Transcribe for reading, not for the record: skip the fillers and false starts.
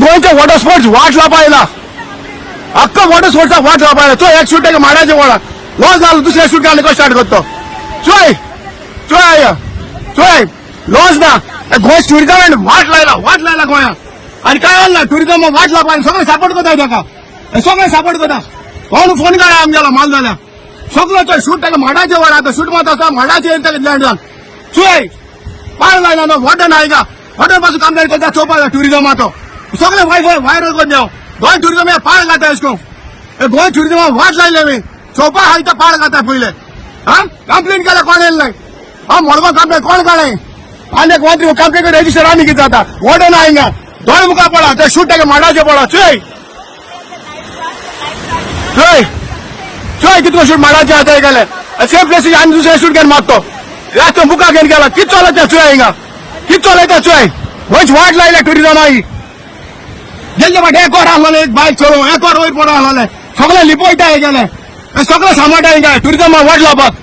गोंयचे water sports वाट लावपा आयला. अख्खो वॉटर स्पोर्ट्साक वाट लावपा आयला. चोय, एक शूट ताका माडाचे वडा लॉस जालो, दुसऱ्या शूट घालून कसो स्टार्ट करतो. चोय चोय चोय, लॉस ना. गोंय टुरिजमान वाट लायला, वाट लायला गोंयांत. आनी काय ना, टुरिजम वाट लावपा सगळे सपोर्ट करता ताका, हे सगळे सपोर्ट करता. कोण फोन काडा आमगेलो माल जाल्या. सगळो चोय, शूट ताका माडाचे वडा. आतां शूट मात आसा माडाचे ताका लँड जावन. चोय, पार लायला ना वॉटर ना. हिंगा वॉटर पासून कंप्लेन करता. चोवपा टुरिजमाचो सगळे वाय व्हायरल करून देव. गोंय टुरिजम हे पाळ घाता. एश करून हे गोंय टुरिजमा वाट लायले मी. चोवपा आहा इथं पाळ घाता पयले. हा, कंप्लेन केल्या, कोण येयले नाही. हा, मडगांव कंप्लेन कोण काडे? आनी एक मंत्री कंप्लेन रेजिस्टर आनी कितें जाता? वॉटर ना हिंगा. दोळे मुखार पडा ते शूट ताका माडाचे पडा. चोय चोय चोय, कितलो शूट माडाचे आसा गेले. सेम प्लेस आनी दुसरे शूट घेवन मारतो. रात मुखार घेवन गेला. कित चलता चोय हिंगा, कित चलयता चोय. गोंयची वाट लायल्या टुरिजमा ही. गेल्ले फाटी एक वर आसलेले, एक बायक चलोवंक एक वर वयर पडो आसलेले. सगळे लिपयता हे गेले, हे सगळे सांबाळटा हिंगा टुरिजमा वाट लावपाक.